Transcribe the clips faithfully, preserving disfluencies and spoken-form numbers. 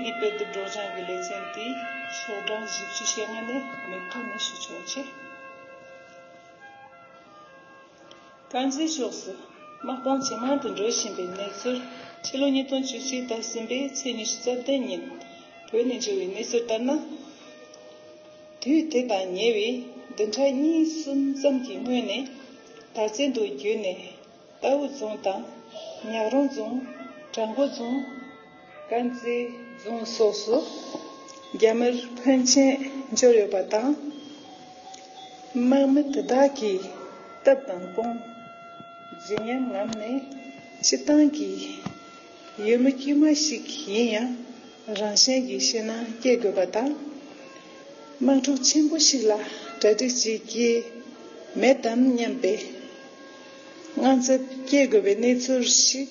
ཀྱི་དཔེ་དེབ་སྒྲོག་སྦྱང་གི་ལེ་ཚན་དེའི་ཤོག་གྲངས་བཞི་བཅུ་ཞེ་ལྔ་ནས་མུ་མཐུད་ནས་ཞུ་ཆོག་ཆེ། དཀར་མཛེས་ཕྱོགས་སུ་དམག་དོན་ཇེ་མང་དུ་འགྲོ་བཞིན་པའི་གནས་ཚུལ། ཕྱི་ལོ་ཉིས་སྟོང་བཅུ་གཅིག་ཟླ་གསུམ་པའི་ཚེས་ཉི་ཤུ་རྩ་བདུན་ཉིན་བོད་ནས་འབྱོར་བའི་གནས་ཚུལ་ལྟར་ན། དུས་དེ་དང་ཉེ་བའི་བདུན་ཕྲག་གཉིས་གསུམ་ཙམ་གྱི་སྔོན་ནས་དར་རྩེ་མདོ་བརྒྱུད་ནས་རྟའུ་རྫོང་དང་ཉག་རོང་རྫོང་། བྲག་འགོ་རྫོང་། དཀར་མཛེས་རྫོང་སོགས་སུ་རྒྱ་མིར་ཕོན་ཆེན་འབྱོར་ཡོད་པ་དང་། དམག་མི་དེ་དག་གིས་སྟབས་དང་དཔུང་བརྗིད་ཉམས་ངམ་ནས་སྤྱིར་བཏང་གི་ཡུལ་མི་དཀྱུས་མ་ཞིག་ཡིན་ཡང་རང་བཞིན་གྱི་ཤེས་ན་སྐྱེ་དགོས་པ་དང་། དམག་འཁྲུག་ཆེན་པོ་ཞིག་ལ་གྲ་སྒྲིག་བྱེད་ཀྱི་མེད་དམ་སྙམ་པའི་དངངས་འཚབ་སྐྱེ་དགོས་པའི་གནས་ཚུལ་ཞིག་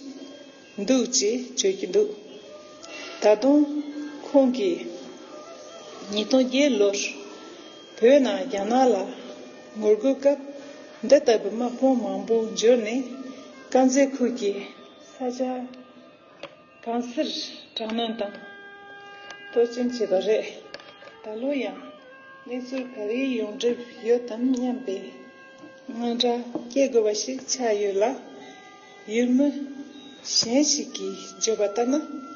འདུག་ཅེས་བརྗོད་ཀྱི་འདུག། ད་དུང་ཁོང་གིས་ཉིས་སྟོང་བརྒྱད་ལོར་བོད་ནང་རྒྱ་ནག་ལ་ངོ་རྒོལ་སྐབས་འདི་ལྟ་བུའི་དམག་དཔུང་མང་པོ་འབྱོར་ནས་དཀར་མཛེས་ཁུལ་གྱི་ས་ཆ་གང་སར་དྲག་གནོན་དང་གཏོར་སྐྱོན་བྱས་པ་རེད། ད་ལོ་ཡང་གནས་ཚུལ་ག་རེ་ཡོང་གྲབས་ཡོད་དམ་སྙམ་པའི་དངངས་སྐྲག་སྐྱེ་དགོས་པ་ཞིག་ཆགས་ཡོད་ལ། ཡུལ་མི་གཞན་ཞིག་གིས་བརྗོད་པ་ལྟར་ན།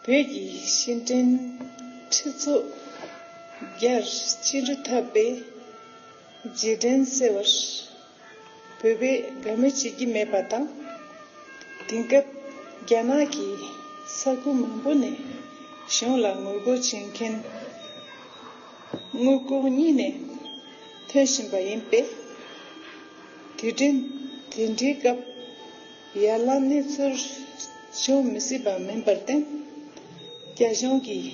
བོད་ཀྱི་ཕྱི་འབྲེལ་ཁྲི་ཚོ་བརྒྱར་བཅིངས་འགྲོལ་འཐབ་པའི་རྗེས་དྲན་སེལ་བར་བོད་པས་དགའ་མོས་བྱེད་ཀྱི་མེད་པ་དང་། དེང་སྐབས་རྒྱ་ནག་གིས་ས་ཁུལ་མང་པོ་ནས་གཞུང་ལ་ངོ་རྒོལ་བྱེད་མཁན་མངའ་ཁོངས་གཉིས་ནས་ཐོན་བཞིན་པ་ཡིན་པས། དུས་དྲན་དེ་འདྲའི་སྐབས་ཡར་ལངས་གནས་ཚུལ་བྱུང་མི་སྲིད་པ་མིན་པར་བརྟེན། རྒྱ་གཞུང་གིས་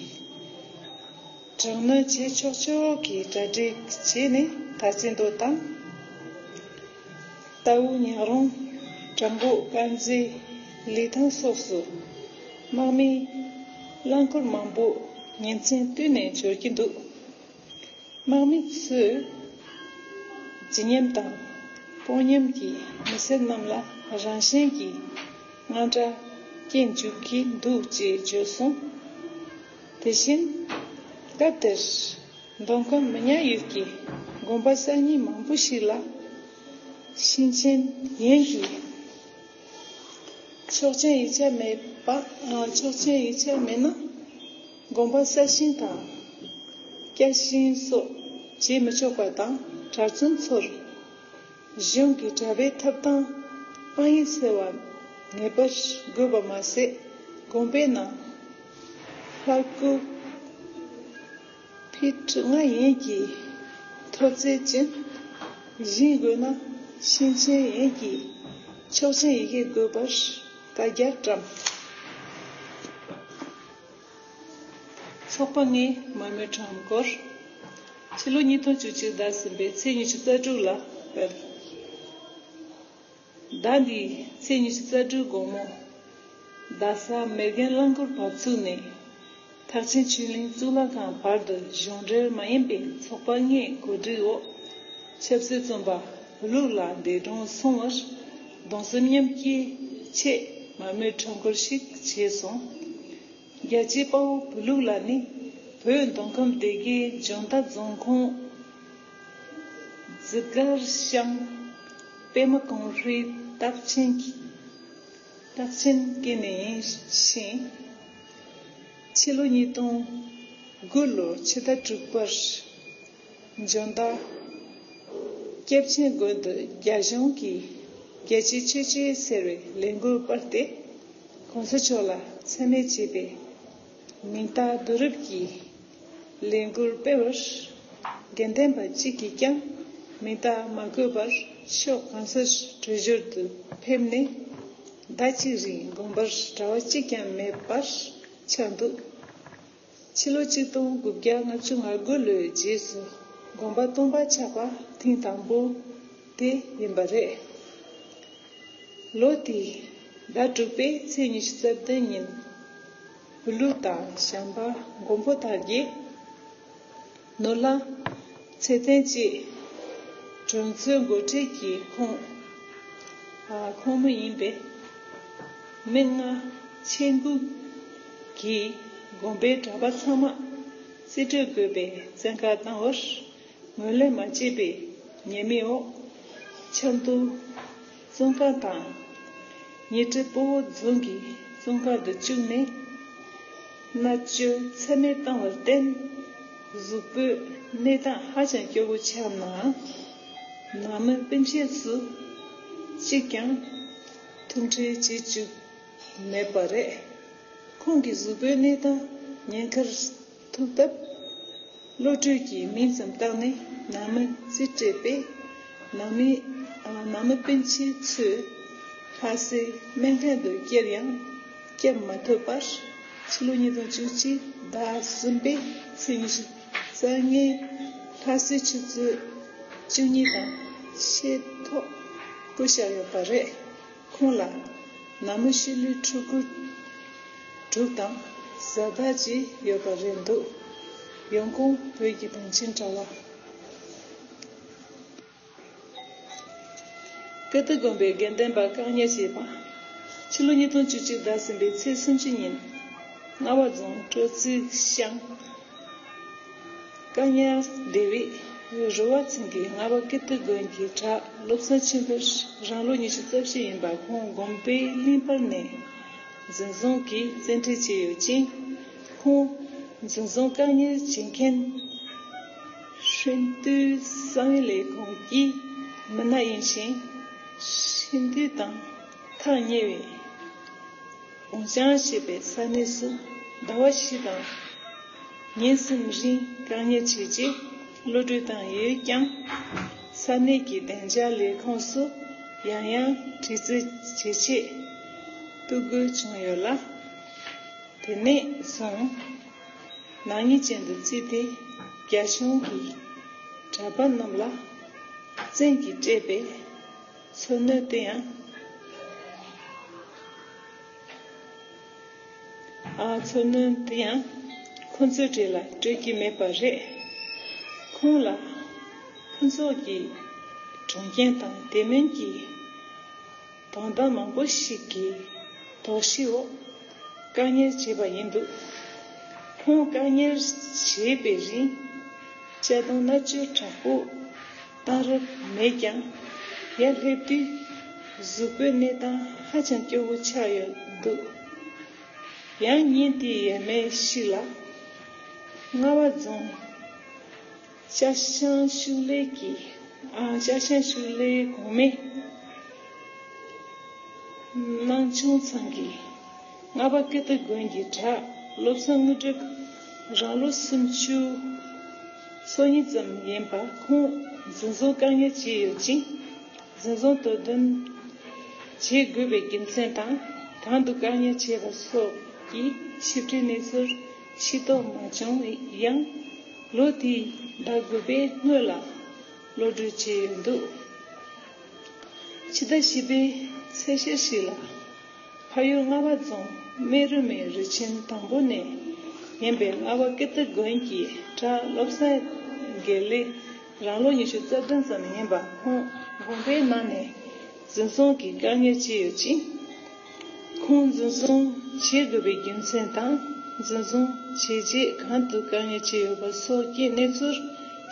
དྲག་གནོན་བྱེད་ཆོག་ཆོག་གི་གྲ་སྒྲིག་བྱས་ནས་དར་རྩེ་མདོ་དང་། རྟའུ་ཉག་རོང་བྲག་འགོ་དཀར་མཛེས་ལི་ཐང་སོགས་སུ་དམག་མིའི་རླངས་འཁོར་མང་པོ་ཉིན་མཚན་བསྟུད་ནས་འབྱོར་གྱི་འདུག། དམག་མི་ཚོས་བརྗིད་ཉམས་དང་དཔུང་ཉམས་ཀྱིས་མི་སེར་རྣམས་ལ་རང་བཞིན་གྱིས་དངངས་སྐྲག་སྐྱེ་འཇུག་གི་འདུག་ཅེས་བརྗོད་སོང་། དེ་བཞིན་སྐབས་དེར་མདོ་ཁམས་མི་ཉག་ཡུལ་གྱི་དགོན་པ་གསར་རྙིང་མང་པོ་ཞིག་ལ་ཞིང་ཆེན་ཡན་གྱི་ཆོག་མཆན་ཡིག་ཆ་མེད་པ། ཨ། ཆོག་མཆན་ཡིག་ཆ་མེད་ན་དགོན་པ་གསར་བཞེངས་དང་བསྐྱར་བཞེངས་སོགས་བྱེད་མི་ཆོག་པ་དང་། གྲྭ་བཙུན་ཚོར་གཞུང་གི་གྲྭ་པའི་ཐོབ་ཐང་དཔང་ཡིག་ཟེར་བ་ངེས་པར་དགོས་པ་མ་ཟད། དགོན་པའི་ནང་ལྷ་སྐུ་ཕི་ཊི་ལྔ་ཡན་གྱི་མཐོ་ཚད་ཅན་བཞེངས་དགོས་ན་ཞིང་ཆེན་ཡན་གྱི་ཆོག་མཆན་ཡི་གེ་དགོས་པར་བཀའ་རྒྱ་བཀྲམ། ཚོགས་པ་ལྔའི་མ་རྨོས་ཁྲོམ་སྐོར། ཕྱི་ལོ་ཉིས་སྟོང་བཅུ་གཅིག་ཟླ་གསུམ་པའི་ཚེས་ཉི་ཤུ་རྩ་དྲུག་ལ་སྤེལ། ཟླ་འདིའི་ཚེས་ཉི་ཤུ་རྩ་དྲུག་དགོང་མོ། རྡ་ས་མེར་གན་རླངས་འཁོར་བབས་ཚུགས་ནས་ཐེག་ཆེན་ཆོས་གླིང་གཙུག་ལག་ཁང་བར་དུ་གཞུང་འབྲེལ་མ་ཡིན་པའི་ཚོགས་པ་ལྔའི་གོ་སྒྲིག་འོག་ཆབ་སྲིད་བཙོན་པ་བུ་ལུག་ལགས་འདས་གྲོངས་སོང་བར་གདུང་སེམས་མཉམ་སྐྱེད་ཆེད་མ་རྨོས་ཁྲོམ་སྐོར་ཞིག་བྱས་སོང་། རྒྱལ་གཅེས་དཔའ་བོ་བུ་ལུག་ལགས་ནི་བོད་མདོ་ཁམས་སྡེ་དགེའི་ལྗོངས་མདའ་རྫོང་ཁོངས་ཛི་དགར་ཤང་པད་མ་གོང་ཧྲུའི་རྟགས་ཅན་གྱི་རྟགས་ཅན་སྐྱེས་ནས་ཡིན་ཞིང་། ཕྱི་ལོ་ཉིས་སྟོང་དགུ་ལོར་ཕྱི་ཟླ་དྲུག་པར་ལྗོངས་མདའ་སྐྱབས་ཆེན་དགོན་དུ་རྒྱ་གཞུང་གིས་རྒྱལ་གཅེས་ཆོས་གཅེས་ཟེར་བའི་ལས་འགུལ་སྤེལ་ཏེ། གོང་ས་མཆོག་ལ་མཚན་སྨད་བྱས་པའི་མིང་རྟགས་བསྡུ་རུབ་ཀྱི་ལས་འགུལ་སྤེལ་བར་དགེ་འདུན་པ་གཅིག་གིས་ཀྱང་མིང་རྟགས་མ་བཀོད་པར་ཕྱོགས་གང་སར་བྲོས་བྱོལ་དུ་ཕེབས་ནས་ཟླ་གཅིག་རིང་དགོན་པར་གྲྭ་བ་གཅིག་ཀྱང་མེད་པར་ཆགས་འདུག། ཕྱི་ལོ་ཆིག་སྟོང་དགུ་བརྒྱ་ལྔ་བཅུ་ང་དགུ་ལོའི་རྗེས་སུ་དགོན་པ་སྟོང་པ་ཆགས་པ་ཐེངས་དང་པོ་དེ་ཡིན་པ་རེད། ལོ་དེའི་ཟླ་དྲུག་པའི་ཚེས་ཉི་ཤུ་རྩ་བདུན་ཉིན་བུ་ལུག་དང་བྱམས་པ་མགོན་པོ་དར་རྒྱས། ནོར་ལྷ་ཚེ་བརྟན་བཅས་གྲོང་ཚོའི་འགོ་ཁྲིད་ཀྱི་ཁོངས་ཁོངས་མི་ཡིན་པའི་མི་ལྔ་ཆེད་འགུག་གིས། དགོན་པའི་གྲྭ་པ་ཚང་མ་རྩིས་སྤྲོད་དགོས་པའི་བཙན་བཀའ་བཏང་བར་ངོས་ལེན་མ་བྱས་པའི་ཉེས་མིང་འོག་ཆབ་མདོ་བཙོན་ཁང་དང་ཉི་ཁྲི་སྤོ་བོ་རྫོང་གི་བཙོན་ཁང་དུ་བཅུག་ནས་མནར་གཅོད་ཚད་མེད་བཏང་བར་བརྟེན། གཟུགས་པོའི་གནས་སྟངས་ཧ་ཅང་སྐྱོ་བོ་ཆགས་ནའང་། ནང་མི་སྤུན་མཆེད་ཚོས་གཅིག་ཀྱང་ཐུགས་ཁྲལ་བྱེད་བཅུག་མེད་པ་རེད། ཁོང་གི་གཟུགས་པོའི་གནས་སྟངས་ཉེན་ཁར་ཐུག་སྟབས། བློ་གྲོས་ཀྱིས་མིང་ཙམ་བཏགས་ནས་ནང་མི་རྩིས་སྤྲད་པས། ནང་མི་ཨ། ནང་མི་སྤུན་མཆེད་ཚོས་ལྷ་སའི་སྨན་ཁང་དུ་བསྐྱལ་ཡང་། བསྐྱབ་མ་ཐུབ་པར། ཕྱི་ལོ་ཉིས་སྟོང་བཅུ་གཅིག་ཟླ་གསུམ་པའི་ཚེས་ཉི་ཤུ་རྩ་ལྔའི་ལྷ་སའི་ཆུ་ཚོད་བཅུ་གཉིས་དང་ཕྱེད་ཐོག་སྐུ་གཤེགས་ཡོད་པ་རེད། ཁོང་ལ་ནང་མི་ཤི་ལོའི་ཕྲུ་གུ་དྲུག་དང་བཟའ་ཟླ་བཅས་ཡོད་པ་རེད་འདུག་ཡོང་ཁུངས། བོད་ཀྱི་དོན་ཆེན་དྲ་བ། ཀིརྟི་དགོན་པའི་དགེ་འདུན་པ་བཀག་ཉར་བྱས་པ། ཕྱི་ལོ་ཉིས་སྟོང་བཅུ་གཅིག་ཟླ་གསུམ་པའི་ཚེས་སུམ་ཅུ་ཉིན། རྔ་བ་རྫོང་སྤྲོ་ཚིགས་ཤང་བཀག་ཉར་སྡེ་བའི་རུ་བ་ཚང་གི་རྔ་བ་ཀིརྟི་དགོན་གྱི་གྲྭ་བློ་བཟང་ཆོས་འཕེལ། རང་ལོ་ཉི་ཤུ་རྩ་བཞི་ཡིན་པ། ཁོང་དགོན་པའི་གླིང་བར་ནས་འཛིན་བཟུང་གིས་བཙན་ཁྲིད་བྱས་ཡོད་ཅིང་། ཁོང་འཛིན་བཟུང་བཀག་ཉར་བྱེད་མཁན་ཧྲིན་ཏུའུ་གསང་བའི་ལས་ཁུངས་ཀྱི་མི་སྣ་ཡིན་ཞིང་། ཧྲིན་ཏུའུ་དང་ཐག་ཉེ་བའི་འོ་ཅང་ཞེས་པའི་ས་གནས་སུ་ཟླ་བ་བཞི་དང་ཉིན་གསུམ་རིང་བཀག་ཉར་བྱས་རྗེས་གློད་གྲོལ་བཏང་ཡོད་ཀྱང་། ས་གནས་ཀྱི་བདེ་འཇགས་ལས་ཁུངས་སུ་ཡང་ཡང་དྲི་རྩད་བྱེད་ཆེད་གཏུག་དགོས་བྱུང་ཡོད་ལ། དེ་ནས་བཟུང་ནག་ཉེས་ཅན་དུ་བརྩིས་ཏེ། རྒྱ་གཞུང་གིས་གྲྭ་པ་རྣམས་ལ་བཙན་གྱིས་སྤྲད་པའི་འཚོ་སྣོན་དེ་ཡང་། ཨ། འཚོ་སྣོན་དེ་ཡང་ཁོ་ཚོའི་གྲས་ལ་སྤྲོད་ཀྱི་མེད་པ་རེད། ཁོང་ལ་ཕུན་ཚོགས་ཀྱི་གྲོང་ཁྱེར་དང་དེ་མིན་གྱི་དོན་དག་མང་པོ་ཞིག་གི་དོགས་གཞི་འོག་བཀག་ཉར་བྱས་པ་ཡིན་འདུག་ཁོང་བཀག་ཉར་བྱས་པའི་རིང་། གཅར་རྡུང་མནར་གཅོད་དྲག་པོ་བཏང་རབས་མེད་ཀྱང་། ཡར་སླེབས་དུས་གཟུགས་པོའི་གནས་སྟངས་ཧ་ཅང་སྐྱོ་བོ་ཆགས་ཡོད་འདུག་ཡང་ཉིན་དེའི་ཡས་མས་ཤིག་ལ། རྔ་བ་རྫོང་ཅ་ཤང་ཤུག་ལའི་གི། ཨ། ཅ་ཤང་ཤུག་ལའི་གོང་མའི་སྣང་ཆུང་ཚང་གིས་རྔ་བ་ཀིརྟི་དགོན་གྱི་གྲྭ་བློ་བཟང་དངོས་གྲུབ། རང་ལོ་སུམ་ཅུ་སོ་གཉིས་ཙམ་ཡིན་པ། ཁོང་འཛིན་བཟུང་བཀག་ཉར་བྱས་ཡོད་ཅིང་། འཛིན་བཟུང་དོ་དམ་བྱེད་དགོས་པའི་རྒྱུ་མཚན་དང་། གང་དུ་བཀག་ཉར་བྱས་པ་སོགས་ཀྱི་ཞིབ་ཕྲའི་གནས་ཚུལ་ཤེས་རྟོགས་མ་བྱུང་ཡང་། ལོ་དེའི་ཟླ་དགུ་པའི་སྔོན་ལ་གློད་གྲོལ་བྱས་ཡོད་འདུག་ཕྱི་ཟླ་བཞི་པའི་ཚེས་ཤར་ཞིག་ལ། ཕ་ཡུལ་རྔ་བ་རྫོང་སྨན་རི་མའི་རི་ཆེན་དང་པོ་ནས་ཡིན་པའི་རྔ་བ་ཀིརྟི་དགོན་གྱི་གྲྭ་བློ་བཟང་དགེ་ལེགས། རང་ལོ་ཉི་ཤུ་རྩ་བདུན་ཙམ་ཡིན་པ། ཁོང་དགོན་པའི་ནང་ནས་འཛིན་བཟུང་གིས་བཀག་ཉར་བྱས་ཡོད་ཅིང་། ཁོང་འཛིན་བཟུང་བྱེད་དགོས་པའི་རྒྱུ་མཚན་དང་། འཛིན་བཟུང་བྱས་རྗེས་གང་དུ་བཀག་ཉར་བྱས་ཡོད་པ་སོགས་ཀྱི་གནས་ཚུལ་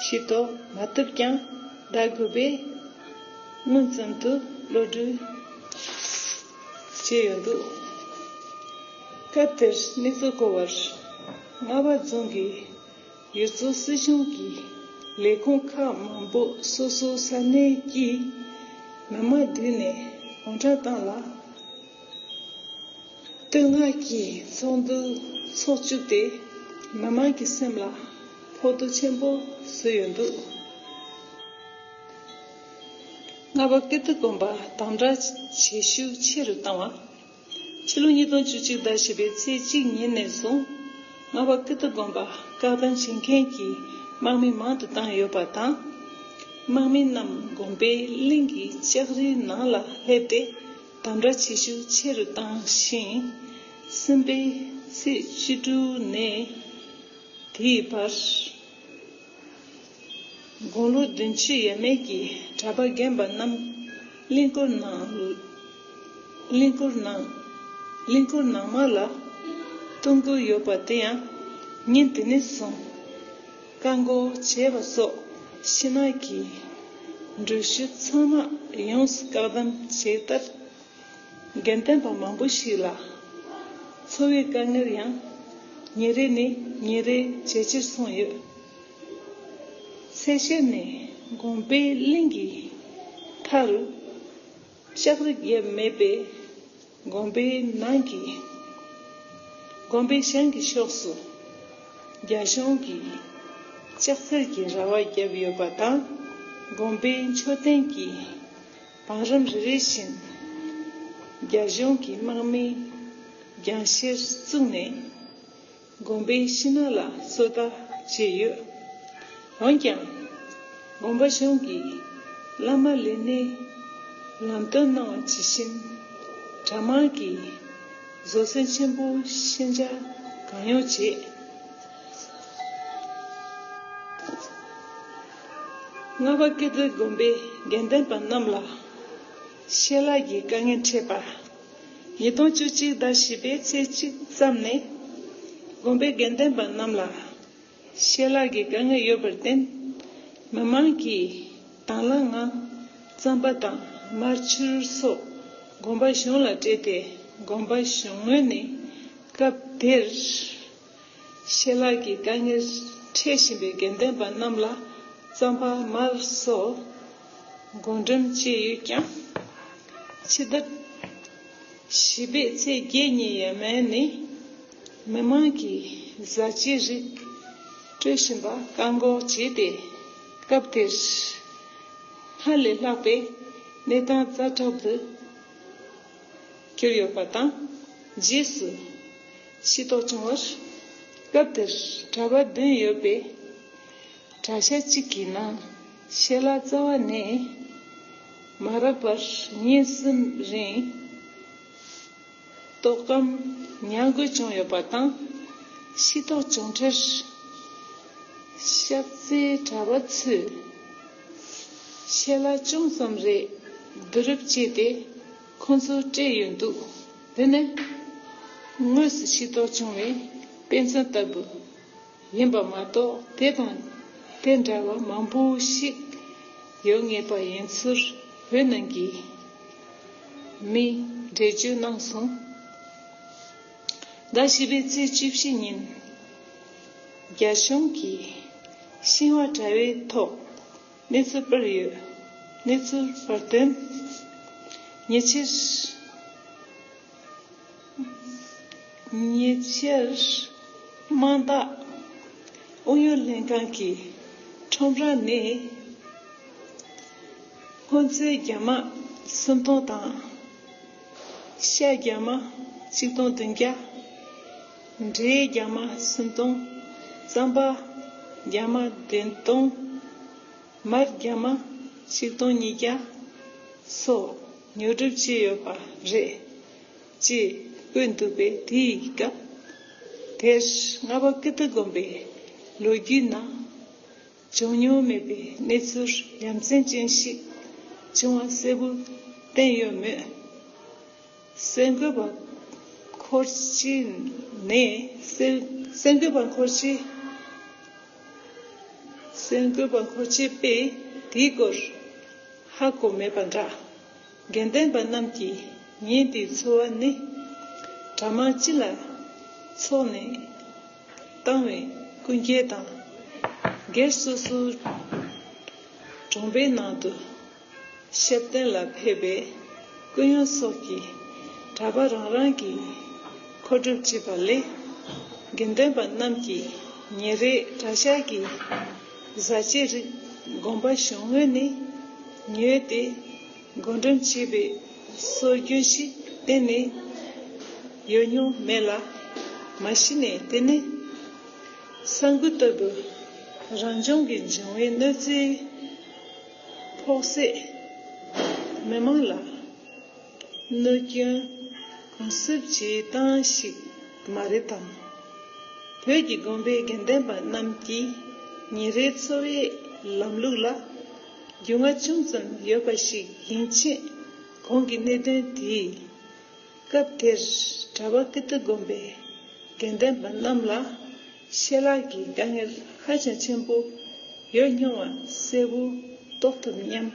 ཤེས་རྟོགས་མ་ཐུབ་ཀྱང་། ཟླ་དགུ་པའི་སྔོན་ཙམ་དུ་གློད་གྲོལ་བྱས་ཡོད་འདུག་སྐབས་དེར་གནས་ཚུལ་གོ་བར། རྔ་བ་རྫོང་གི་ཡུལ་ཚོ་སྲིད་གཞུང་གི་ལས་ཁུངས་ཁག་མང་པོ་སོ་སོའི་ས་གནས་ཀྱི་མི་མང་བསྡུས་ནས་གུང་ཁྲན་ཏང་ལ་བསྟོད་བསྔགས་ཀྱི་ཚོགས་འདུ་འཚོགས་བཅུག་སྟེ། མི་མང་གི་སེམས་ལ་ཕོག་ཐུག་ཆེན་པོ་བཟོས་ཡོད་འདུག་རྔ་བ་ཀིརྟི་དགོན་པ་དམ་དྲག་བྱེད་ཤུགས་ཆེ་རུ་བཏང་བ། ཕྱི་ལོ་ཉིས་སྟོང་བཅུ་གཅིག་ཟླ་བཞི་པའི་ཚེས་གཅིག་ཉིན་ནས་བཟུང་། རྔ་བ་ཀིརྟི་དགོན་པ་བཀག་སྡོམ་བྱེད་མཁན་གྱི་དམག་མི་མང་དུ་བཏང་ཡོད་པ་དང་། དམག་མི་རྣམས་དགོན་པའི་གླིང་གི་ལྕགས་རིའི་ནང་ལ་སླེབས་ཏེ། དམ་དྲག་བྱེད་ཤུགས་ཆེ་རུ་བཏང་ཞིང་། གསུམ་པའི་ཚེས་བཅུ་དྲུག་ནས་དེའི་བར། དགུང་ལོ་བདུན་ཅུ་ཡས་མས་ཀྱི་གྲྭ་པ་རྒན་པ་རྣམས་གླིང་སྐོར་ནང་། གླིང་སྐོར་ནང་། གླིང་སྐོར་ནང་མ་ལ། གཏོང་གི་ཡོད་པ་དེ་ཡང་ཉིན་དེ་ནས་བཟུང་བཀག་འགོག་བྱས་པ་སོགས་ཕྱི་ནང་གི་འགྲུལ་བཞུད་ཚང་མ་ཡོངས་སུ་བཀག་སྡོམ་བྱས་སྟབས། དགེ་འདུན་པ་མང་པོ་ཞིག་ལ་འཚོ་བའི་དཀའ་ངལ་ཡང་ཉིན་རེ་ནས་ཉིན་རེ་ཇེ་ཆེར་སོང་ཡོད། ཚེས་བཅུ་ནས་དགོན་པའི་གླིང་གི་མཐའ་རུ་ལྕགས་རི་བརྒྱབ་མེད་པས། དགོན་པའི་ནང་གི་དགོན་པའི་བྱང་གི་ཕྱོགས་སུ་རྒྱ་གཞུང་གིས་ལྕགས་རྩལ་གྱི་ར་བ་བརྒྱབ་ཡོད་པ་དང་། དགོན་པའི་མཆོད་རྟེན་གྱི་བང་རིམ་རེ་རེ་བཞིན་རྒྱ་གཞུང་གི་དམག་མིས་རྒྱང་ཤེལ་བཙུགས་ནས། དགོན་པའི་ཕྱི་ནང་ལ་སོ་ལྟ་བྱས་ཡོད། འོན་ཀྱང་། དགོན་པ་གཞུང་གིས་བླ་མ་ལས་སྣེ་ལམ་སྟོན་གནང་བ་ཇི་བཞིན་གྲྭ་མང་གིས་བཟོད་བསྲན་ཆེན་པོ་ཤན་སྦྱར་གང་ཡོང་བྱས། རྔ་བ་ཀིརྟི་དགོན་པའི་དགེ་འདུན་པ་རྣམས་ལ་ཞལ་ལག་གི་དཀའ་ངལ་འཕྲད་པ། ཉིས་སྟོང་བཅུ་གཅིག་ཟླ་བཞི་པའི་ཚེས་གཅིག་ཙམ་ནས་དགོན་པའི་དགེ་འདུན་པ་རྣམས་ལ་ཞལ་ལག་གི་དཀའ་ངལ་ཡོད་པར་བརྟེན། མི་མང་གིས་དང་བླངས་ངང་རྩམ་པ་དང་མར་ཆུར་སོགས་དགོན་པ་གཞུང་ལ་སྤྲད་དེ། དགོན་པ་གཞུང་ངོས་ནས་སྐབས་དེར་ཞལ་ལག་གི་དཀའ་ངལ་འཕྲད་བཞིན་པའི་དགེ་འདུན་པ་རྣམས་ལ་རྩམ་པ་མར་སོགས་བགོ་འགྲེམས་བྱས་ཡོད་ཀྱང་། ཕྱི་ཟླ་བཞི་པའི་ཚེས་བརྒྱད་ཉིན་ཡས་མས་ནས་མི་མང་གིས་བཟའ་བཅའི་རིགས་སྤྲོད་བཞིན་པ་བཀག་འགོག་བྱས་ཏེ། སྐབས་དེར་སྔར་ལས་ལྷག་པའི་གནས་སྟངས་ཛ་དྲག་ཏུ་གྱུར་ཡོད་པ་དང་། རྗེས་སུ་ཤེས་རྟོགས་བྱུང་བར། སྐབས་དེར་གྲྭ་པ་བདུན་ཡོད་པའི་གྲྭ་ཤག་གཅིག་གི་ནང་ཞལ་ལག་རྩ་བ་ནས་མ་རག་པར་ཉིན་གསུམ་རིང་ལྟོགས་སྐོམ་མྱང་དགོས་བྱུང་ཡོད་པ་དང་། ཤེས་རྟོགས་བྱུང་འཕྲལ་གཤགས་རྩེའི་གྲྭ་པ་ཚོས་ཞལ་ལག་ཅུང་ཙམ་རེ་བསྡུ་རུབ་བྱས་ཏེ་ཁོང་ཚོར་སྤྲད་ཡོད་འདུག་འདི་ནི་དངོས་སུ་ཤེས་རྟོགས་བྱུང་བའི་དཔེ་མཚོན་ལྟ་བུ་ཡིན་པ་མ་གཏོགས། དེ་དང་དེ་འདྲ་བ་མང་པོ་ཞིག་ཡོད་ངེས་པ་ཡིན་ཚུལ་བོད་ནང་གི་མིས་འགྲེལ་བརྗོད་གནང་སོང་། ཟླ་བཞི་པའི་ཚེས་བཅུ་བཞི་ཉིན་རྒྱ་གཞུང་གིས་ཤིན་ཧྭ་དྲ་བའི་ཐོག་གནས་ཚུལ་སྤེལ་ཡོད། གནས་ཚུལ་བར་དོན། ཉེ་ཆར། ཉེ་ཆར་དམངས་བདག་ཨུ་ཡོན་ལྷན་ཁང་གི་ཁྲོམ་ར་ནས་སྔོ་ཚལ་རྒྱ་མ་སུམ་སྟོང་དང་། ཤ་རྒྱ་མ་ཆིག་སྟོང་བདུན་བརྒྱ། འབྲས་རྒྱ་མ་སུམ་སྟོང་། རྩམ་པ་རྒྱ་མ་བདུན་སྟོང་། མར་རྒྱ་མ་ཆིག་སྟོང་ཉིས་བརྒྱ་སོགས་ཉོ་སྒྲུབ་བྱས་ཡོད་པ་རེད། ཅེས་བཀོད་འདུག་པས། དེའི་སྐབས་དེར་རྔ་བ་ཀིརྟི་དགོན་པའི་ལོ་རྒྱུས་ནང་བྱུང་མྱོང་མེད་པའི་གནས་ཚུལ་ཡ་མཚན་ཅན་ཞིག་བྱུང་བ་གསལ་པོར་བསྟན་ཡོད་མོད། གསར་འགོད་པ་འཁོར་སྐྱེས་ནས་གསར་གསར་འགོད་པ་འཁོར་སྐྱེས། གསར་འགོད་པ་འཁོར་སྐྱེས་པས་དེའི་སྐོར་ཧ་གོ་མེད་པ་འདྲ། དགེ་འདུན་པ་རྣམས་ཀྱིས་ཉིན་དེའི་འཚོ་བ་ནི་གྲྭ་མང་སྤྱི་ལ་འཚོགས་ནས་བཏང་བའི་སྐུ་འགྱེད་དང་། སྒེར་སོ་སོའི་གྲོང་པའི་ནང་དུ་ཞབས་བརྟན་ལ་ཕེབས་པའི་སྐུ་ཡོན་སོགས་ཀྱི་གྲྭ་པ་རང་རང་གིས་མཁོ་སྒྲུབ་བྱས་པ་ལས། དགེ་འདུན་པ་རྣམས་ཀྱིས་ཉིན་རེའི་གྲྭ་ཤག་གི་བཟའ་བཅའི་རིགས་དགོན་པ་གཞུང་ངོས་ནས་ཉོས་ཏེ་བགོ་འགྲེམས་བྱས་པའི་སྲོལ་རྒྱུན་ཞིག་གཏན་ནས་ཡོད་མྱོང་མེད་ལ། མ་གཞི་ནས་དེ་ནི་ས་འགུལ་ལྟ་བུ་རང་བྱུང་གི་འབྱུང་བའི་གནོད་འཚེའི་ཕོག་སྲིད། མི་མང་ལ་གནོད་སྐྱོན་གང་སྲིད་བྱེད་སྟངས་ཤིག་མ་རེད་དམ། བོད་ཀྱི་དགོན་པའི་དགེ་འདུན་པ་རྣམས་ཀྱི་ཉིན་རེའི་འཚོ་བའི་ལམ་ལུགས་ལ་རྒྱུས་མངའ་ཅུང་ཙམ་ཡོད་པ་ཞིག་ཡིན་ཕྱིན། གོང་གི་གནད་དོན་དེས་སྐབས་དེར་གྲྭ་པ་ཀིརྟི་དགོན་པའི་ དགེ་ལྡན་པ་རྣམས་ལ་ཤེས་ལྷག་གི་དཀའ་ངལ་ཧ་ཅང་ཆེན་པོ་ཡོད་མྱོང་བ་གསལ་པོ་རྟོགས་ཐུབ་སྙམ།